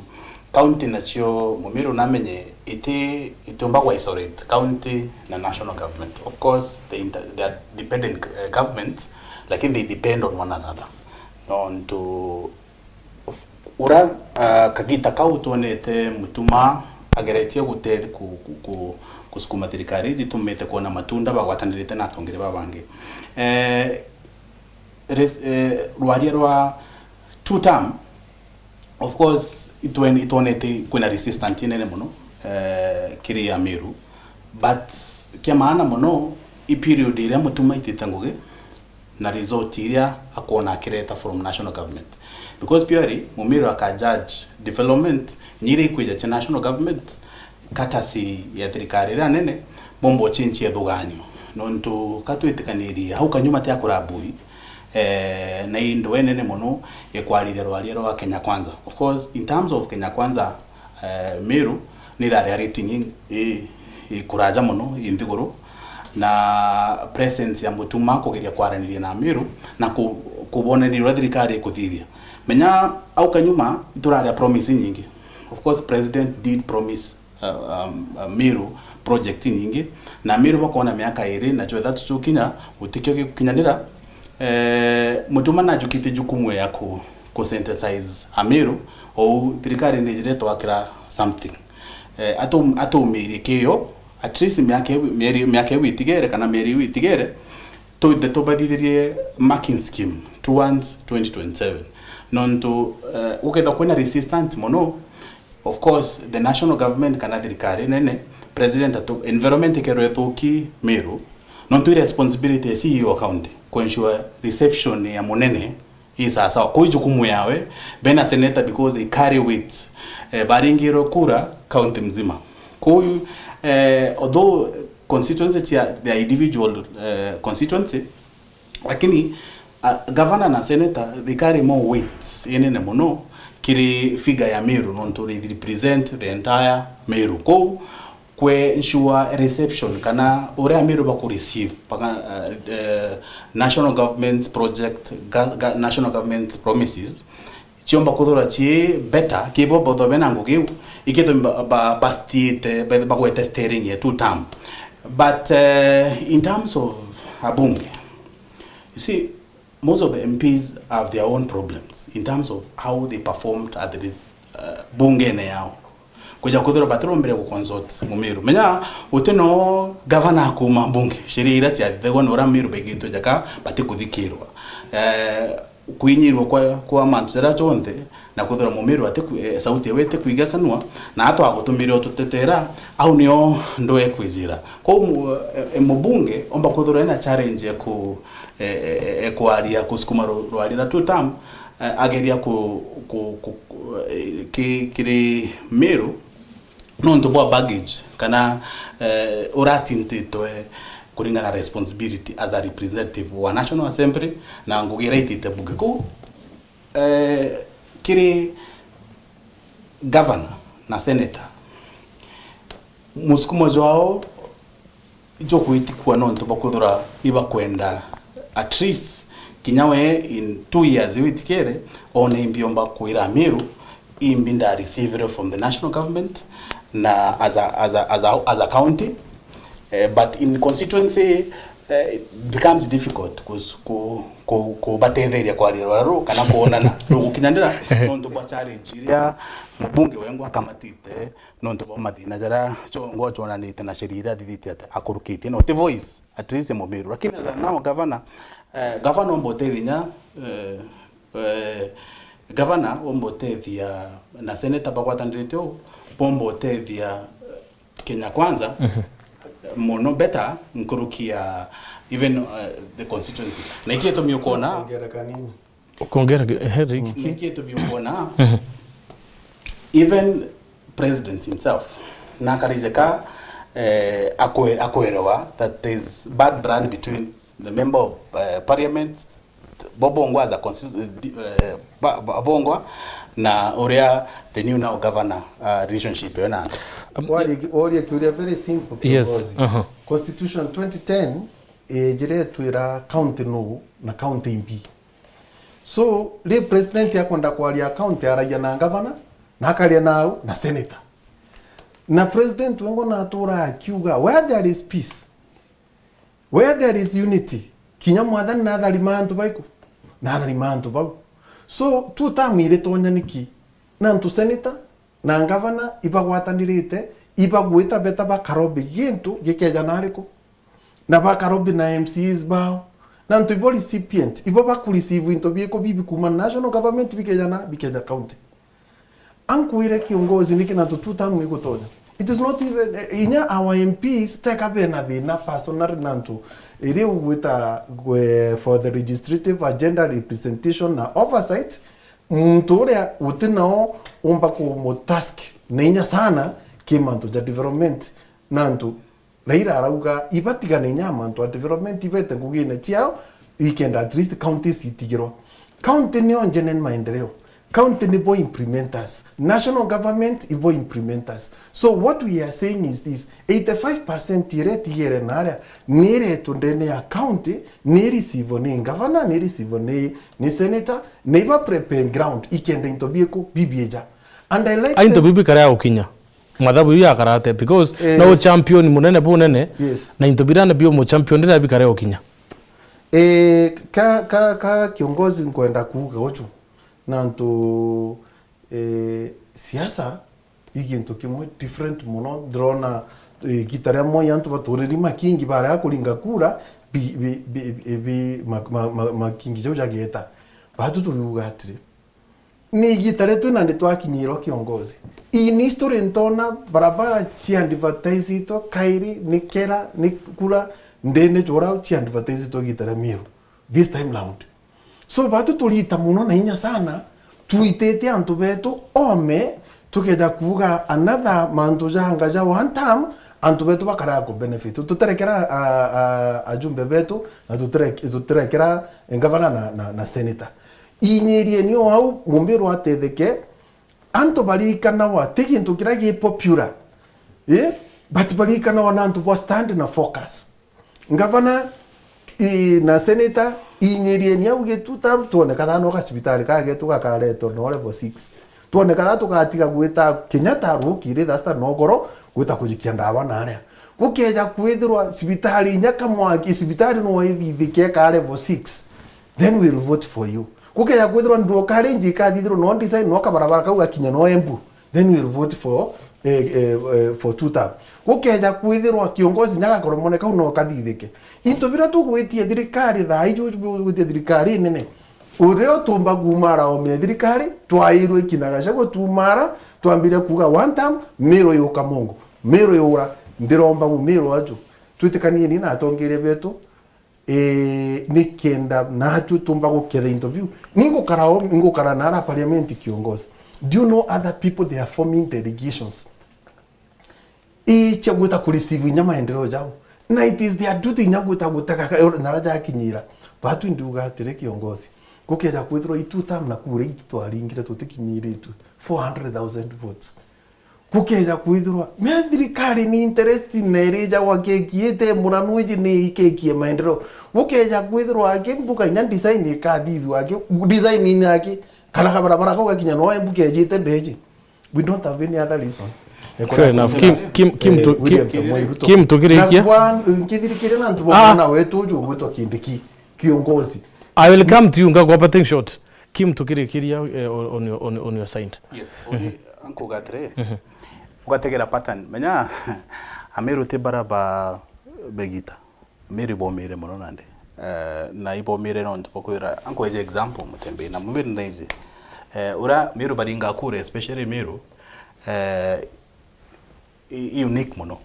county nacio Mumiru namenye iti, itiumba gwa isolate county na national government. Of course, they inter-, they are dependent, eh, governments, lakini they depend on one another. Nontu of-, ura, ah, kagita kau twonete Mutuma ageretie gute-, ku-, ku-, ku-, kusukuma thirikari iji tumite kwona matunda bagwatanirite na atongeria babangi. Eh, res-, eh, rwaria rwa two term, of course, itwen-, itwonete kwina resistance inene mono, eh, kiri Amiru. But kia maana mono, i period iria Mutuma aitite ngugi, na result iria akwona akireta from national government. Because purely, Mumiru aka judge development, inya iria ikwija cia national government, courtesy ya thirikari iria nene, bomba uchinchia thuganio. Nontu ka twitikanirie, hau kanyuma tia kurabui, eh, na i ndwe nene mono ikwariria rwaria rwa Kenya Kwanza. Of course, in terms of Kenya Kwanza, eh, Meru, ni irari a rating i, i, i kuraja mono, i nthiguru, na presence ya Mutuma kugeria kwaraniria na Meru, na ku-, kubonania uria thirikari ikuthithia. Menya, au kanyuma, ituraria promise nyingi. Of course, president did promise uh, um, uh, Meru project nyingi, na Meru bakwona miaka iri, na chwetha tuchukinya, gutikio gikukinyanira. Eh, Mutuma najukitie jukumu ya ku, ku synthesize Ameru, ou thirikari nijire twakira something. Eh, atum-, atumirie kio, at least miaka iu, mieri, miaka iu itigere, kana mieri iu itigere, tu-, tubathithirie marking scheme towards twenty twenty-seven. Nontu, eh, gukethirwa kwina resistance mono, of course, the national government kana thirikari nene, president atu-, environment ikerwa ithuki Meru, nontu i responsibility ya C E O wa county ku ensure reception ya munene i sawasawa. Kuu i jukumu yawe, bena senator, because they carry weight, eh, baringirwe kura county mzima. Kuu, eh, although constituency cia the individual, eh, constituency, lakini, uh, governor na senator, they carry more weight inene mono kiri figure ya Meru, nontu they represent the entire Meru. Kou kwe ensure reception, kana uria Meru baku receive baka, uh, uh, national government's project, ga-, ga-, national government's promises, ciomba kuthura ci better, ki bo botho bena ngugi iu, ikitumi ba, ba, bastiite, ba, bagwete steering ya two term. But, uh, in terms of abunge, you see, most of the M Ps have their own problems in terms of how they performed at the, uh, bungene yao. Kwija kwithirwa batirombire gu consult Mumiru. Menya, uti no gavana akuma mbunge, sheria iria ciathithagwa na uria Miru baigitwe jaka batikuthikirwa. Eh, kwinyirwa kwa, kwa mantu jaria jonthe, na kwithirwa Mumiru atiku-, eh, sauti yawe itikwigakanua, na atwagutumirwa tutetera, au nio ndwe kwijira. Kwou mu-, eh, eh, mubunge omba kwithirwa ena challenge ya ku-, eh, eh, eh, kwaria kusukuma ru-, rwaria rwa two term, eh, ageria ku-, ku-, ku-, ku-, eh, ki-, kiri Miru, nontu bwa baggage kana, eh, uratintitwe kuringana na responsibility as a representative wa National Assembly, na ngugi iria itite mbunge. Kou, eh, kiri governor na senator, musukumo jwao jukwitikua nontu bwa kwithirwa ibakwenda at least kinya we in two years iu itikere, one imbi omba kwira Miru, imbi nda receive from the national government na as a, as a, as a, as a county. Eh, but in constituency, eh, it becomes difficult kus-, ku-, ku-, kubatetheria kwaria rwara ruu kana kwonana rugukinyanira nontu bwa challenge iria mubunge wengwa akamatite nontu bwa mathina jaria chongwa chonanite na sheria iria athithitie ati akurukitie. No ti voice, at least Mumiru. Lakini as a now governor, eh, governor omba utethia inya, eh, eh, governor omba utethia na senator bagwatanirite uu, bomba utethia, eh, Kenya Kwanza, mono better nkuruki ya even, eh, the constituency. Na ikio itumi ukona Kuongera kanini. Kuongera ki-, ehe, riki. Na ikio itumi ukona even president himself, na akarijeka, eh, akwe-, akwerewa that there is bad blood between the member of, eh, parliament, bo bongwa as a consti-, eh, di-, eh, ba, ba, bongwa na uria the new now governor, uh, relationship yo na. Waria ki-, waria kiuria very simple, yes, kiongozi. Constitution twenty ten ijire twira county no na county imbi. So, ri president akwenda kwaria county, aragia na governor, na akaria nau na senator. Na president wengwa natura akiuga, "Where there is peace, where there is unity, kinya mwathani natharima antu baiku, natharima antu bau." So, two term iritonya niki? Na antu senator na governor ibagwatanirite, ibagwita beta bakarobi gintu gikeja nariku? Na bakarobi na M C As bao. Na antu ibo recipient, ibo bakureceive into biku bibi kuma national government bikeja na, bikeja county. Ankwire kiongozi niki na two term igutonya. It is not even, eh, inya our M Ps teka bena thina personally na antu iri ugwita gwe for the legislative agenda representation na oversight, muntu uria guti nao umba kumutask na inya sana ki mantu ja development na antu Raila arauga, ibatigane inya mantu a development, ibete ngugine ciao, ikenda at least counties itigirwa. County nio njene ni maendeleo. County nibo implementers. National government ibo implementers. So what we are saying is this, eighty-five percent iria itigire naria, ni iretwe ndene ya county, ni receive ni governor, ni receive ni, ni senator, na iba prepare ground, ikenda into bieku bibieja. And I like Ai, into the bibi kare ya gukinya. Mathabu iu yakarate, because Eh. no champion munene bunene, Yes. na into birane bio mu champion rira bikare ukinya. Eh, ka, ka, ka kiongozi nkwenda kuuga ucu, na antu, eh, siasa i gintu kimwe different muno. Ndirona, eh, gita ria Moi antu baturiri makingi barega kuringa kura, bi, bi, bi, bi, bi, ma, ma, ma, makingi jau jageta. Batu turiuga atiri, Ni igita ria twi nandi twakinyirwa kiongozi. In history ntona barabara ciadvertisitwe kairi, ni kera, ni kura, ndene jura ciadvertisitwe igita ria Miru. This time round. So, batu turita muno na inya sana, twitite antu betu ome, tukeja kuuga another mantu janga ja one term, antu betu bakaraga ku benefit. Tutirekera, a, a, ajumbe betu, na tutire-, tutirekera ngavana na, na, na senator. Inyirieni o au, Mumiru atetheke, antu barikanawa, ti gintu kiria gi popular. Eh? But barikanawa na antu bwa stand na focus. Ngavana, i, na senator, inyirieni au gituta, twone kana no gacibitari ka getu gakaretwa no level six. Twone kana tugatiga gwita kinya ta rukiri thaa sita nogoro, gwita kujikia ndawa naria. Gukeja kwithirwa cibitari inya kamwaki, cibitari no ithithike ka level six, then we'll vote for you. Gukeja kwithirwa ndwokari nji ikathithirwa no design, no kabarabara kau gakinya no Embu, then we'll vote for, eh, eh, eh, for two term. Gukeja kwithirwa kiongozi nya gakoromone kau no kathithike. Into bira tugwitie thirikari thaa iju, tugwitie thirikari nene. Uria utumba kuumara omia thirikari, twairwe ikinaga cia gutumara, twambire kuuga one term, Miru yuka Mungu, Miru yura, ndiromba Mumiru aju. Twitikanieni na atongeria betu, eh, ni kenda natwe tumba guketha into biu. Ningukara o, ningukara nara parliament kiongozi. Do you know other people they are forming delegations? Icha gwita ku receive inya maendeleo jao. Na it is their duty inya gwita gutega ka-, nara jakinyira. Batu ndiuga atiri kiongozi. Gukeja kwithirwa itu tam na kura itu twaringire tutikinyiritwe four hundred thousand votes. Gukeja kwithirwa, me thirikari ni interest na irija gwa keki ite muranu iji ni ikekie maendeleo. Gukeja kwithirwa aki mbuga inya design ikathithua aki, design ini aki, kana kabarabara kau gakinya no embuga ejite ndeji. We don't have any other reason. Eh, Fair enough. Kim, Kim, Kim, eh, tu-, William Kim, Samoei Ruto. Kim, tukirikia. Na kwa, nkithirikiria na ntu Ah. bwana wetu uju ugwitwa Kindiki, kiongozi. I will come to you, ngakwa parting shot. Kim, tukirikiria, eh, on, on your, on, on your side. Yes, only uncle Gatre. Ugategera pattern. Menya, Amiru ti bara ba begita. Miru ibomire mono nandi. Eh, na ibomire nontu bwa kwira, ankweja example Mutembei na Mumiru na iji. Eh, ura Miru baringa kura, especially Miru, eh, i, i unique mono.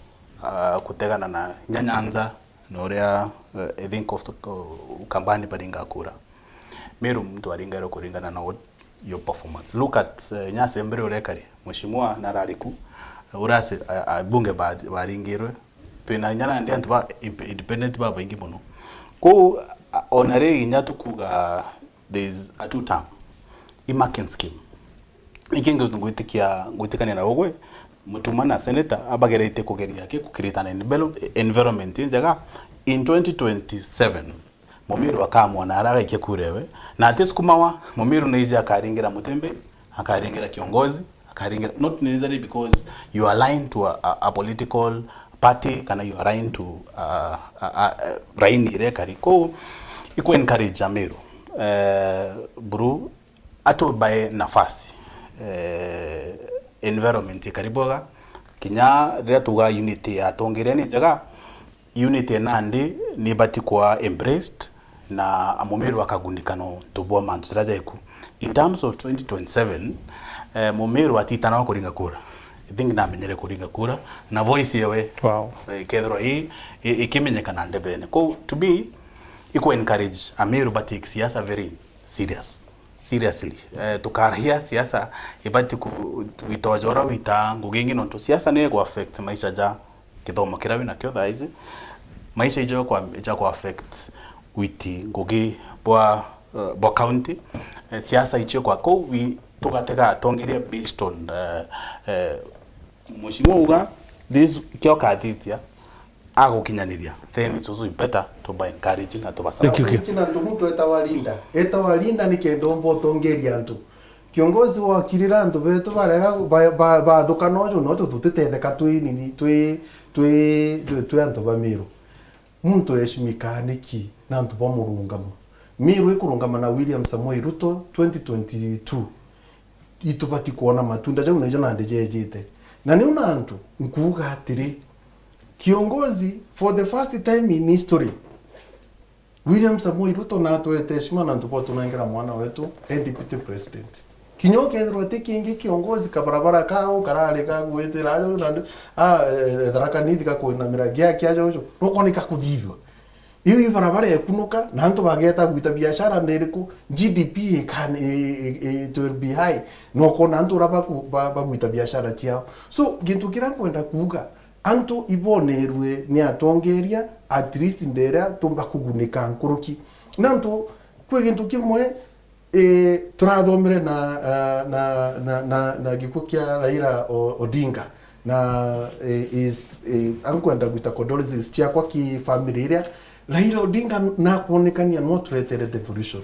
Ah, kutegana na inya Nyanza, na uria, eh, I think of the, uh, Ukambani baringa kura. Miru muntu aringairwe kuringana na what your performance. Look at, eh, inya assembly uria ikari. Mheshimiwa narari ku, uria ase-, a, a, bunge ba-, baringirwe. Twina inya nandi antu ba imp-, independent babaingi mono. Kou, a, ona ri inya tukuga there is a two term. I marking scheme. Iki ngi-, ngwitikia, ngwitikania na ugwe, Mutuma na senator abagerete kugeria ki ku create an envelo-, environment injega in twenty twenty-seven. Mumiru akamwona ara agaikia kura ewe. Na ati sukuma wa, Mumiru naiji akaringira Mutembei, akaringira kiongozi, akaringira, not necessarily because you are aligned to a, a, a political party, kana you are aligned to a, a, a, a raini iria ikari. Kou, iku encourage Amiru. Eh, buru, atubae nafasi. Eh, environment ikari bwega. Kinya riria tuga unity ya atongeria ni njega, unity nandi ni ibati kwa embraced, na Mumiru akagunika nontu bwa mantu jaria jaiku. In terms of twenty twenty-seven, eh, Mumiru atitana wa kuringa kura. I think namenyere kuringa kura, na voice yewe, Wow. eh, ikethirwa i, i, ikimenyekana ndebene. Kou, to me, iku encourage Amiru ba take siasa very serious. Seriously. Eh, tukarahia siasa ibati ku-, witoja uria wita ngugi ingi, nontu siasa ni igu affect maisha ja kithomo kiria winakio thaa ici. Maisha ijo kwa, ja ku affect witi ngugi bwa, eh, bwa county. Eh, siasa icio kwa kou wi-, tugatega atongeria based on, eh, eh, Mheshimiwa uga, this kio kathithia, agukinyaniria, then it's also better to be encouraging na to be Thank you, Kim. Kina antu muntu etawa leader. Etawa leader ni kenda omba utongeria antu. Kiongozi wakirira antu betu barega ba-, ba-, bathukana uju, no tutitetheka twi nini, twi, twi, twi, twi antu ba Miru. Muntu eshimikaa niki na antu ba murungamo? Miru ikurungama na William Samoei Ruto twenty twenty-two. Itubati kwona matunda jau, na ijo nandi jejite. Na niu na antu nkuuga atiri, kiongozi, for the first time in history, William Samoei Ruto natwete heshima na antu botunengera mwana wetu e deputy president. Kinya ukethirwa ti kingi kiongozi, kabarabara kau karari ka gwitira ajo, na ndu-, a, e, e, Tharaka Nithi gakwinamira gia kia jojo, nukwona ikakuthithua. Iu ibarabara ekunuka, na antu bageta gwita biashara ni iriku? G D P ikan-, i, i, i, it will be high. Nukwona antu uria baku-, ba-, bagwita biashara ciao. So, gintu kiria nkwenda kuuga, antu ibonerue ni atongeria, at least nderia tumba kugunika nkuruki. Nontu kwi gintu kimwe, e, turathomere na, a, na, na, na, na gikuo kia Raila O-, Odinga. Na, e, is, e, ankwenda gwita condolences ciakwa ki family iria. Raila Odinga nakwonekania no turetere devolution.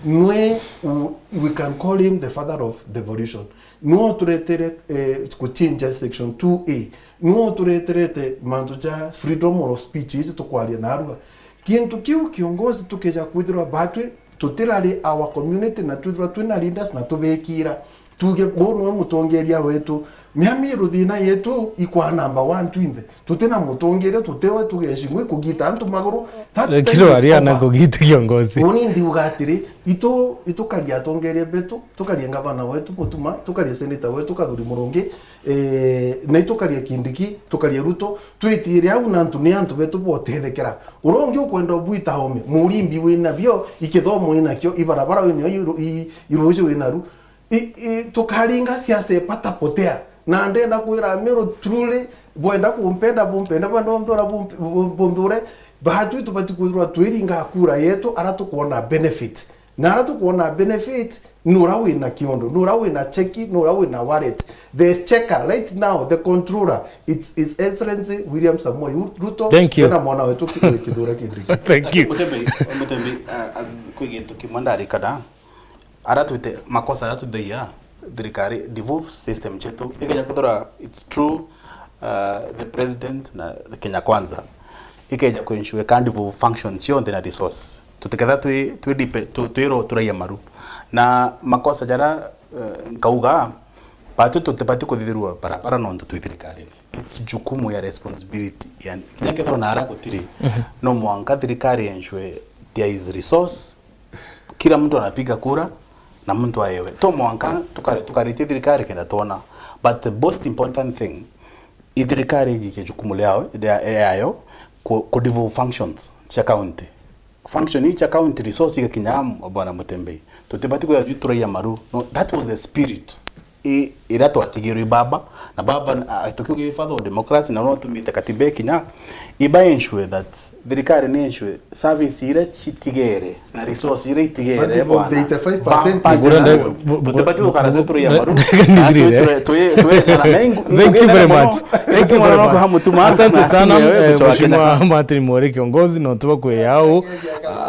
Nwe, u-, we can call him the father of devolution. Nwe uturetere, eh, kuchinja section two A. Nwe utureterete mantu ja freedom of speech, iji tukwaria narua. Gintu kiu kiongozi tukeja kwithirwa batwi tutirari our community na twithirwa twina leaders na tubekira. Tuge, "Buu nwe mutongeria wetu." Miamiru thina yetu ikwa number one twinthe. Tutina mutongeria, tutiwe tugecingwa ikugita antu maguru. That time is over. Lakini waria na kugita kiongozi. Uni ndiuga atiri, itu, itukaria atongeria betu, tukaria ngavana wetu Mutuma, tukaria senator wetu Kathuri Murungi, eh, na itukaria Kindiki, tukaria Ruto, twitire au na antu ni antu betu botethekera. Uria ungi ukwenda ubwita ome, murimbi wina bio, ikithomo wina kio, ibarabara wina i-, i-, iruji wina ru. I, i, tukaringa siasa ipatapotea. Na ndenda kwira Amiru truly, bwenda kumpenda, bumpende, bwenda unthura, bump-, bu-, bunthure, batwi tubati kwithirwa twiringa kura yetu, ara tukwona benefit. Na ara tukwona benefit, nura wina kiondo, nura wina cheki, nura wina wallet. The checker right now, the controller, it's His Excellency William Samoei Ruto. Thank you. Na mwana wetu Kithure Kindiki. Thank you. Mutembei, Mutembei, uh, as, kwi gintu kimwe ndarikana, ara twite, makosa ara tuthagia, thirikari, devolve system cietu, ikeja kwithirwa, it's true, uh, the president na the Kenya Kwanza, ikeja ku ensure ka devolve function cionthe na resource. Tutiketha twi, twi dipe-, tu-, twirwo turaia maru. Na makosa jara, uh, nkauga, batu tutibati kuthithirwa barabara nontu twi thirikarini. It's jukumu ya responsibility. Yani, kinya kethirwa na ara gutiri, no mwanka thirikari ensure there is resource, kila mtu anapiga kura na mtu aewe. To mwanka tukari-, tukaritie thirikari kenda twona. But the most important thing, i thirikari ijike jukumu liao, lia-, yayo ku, ku devolve functions cia county. Function ii cia county resource igakinya am-, bwana Mutembei. Tutibati kwithirwa turaia maru. No, that was the spirit. I, iria twatigirwe i baba, na baba, a, tukiuga i father of democracy, na no tumite katiba ikinya, iba ensure that thirikari ni ensure service iria citigere na resource iria itigere, bwana, eighty-five percent bampa itigere. Urenda, bu-, bu-, tutibati gukara bu-, turi ya maru, na twi-, twi-, twi-, twi-, na ingu-, thank you very much. Thank you very much. Asante sana, eh, Mheshimiwa Martin Mwori kiongozi, no tuba kwi au.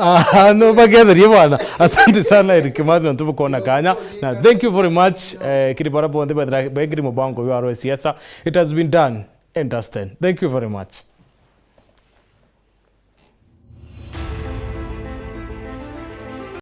Ah, no bagetherie bwana. Asante sana Eric Kimathi, no tuba kuona kanya. Na thank you very much, eh, kiri bara bonthe bethira begiri mubango wa siasa. It has been done and dusted. Thank you very much.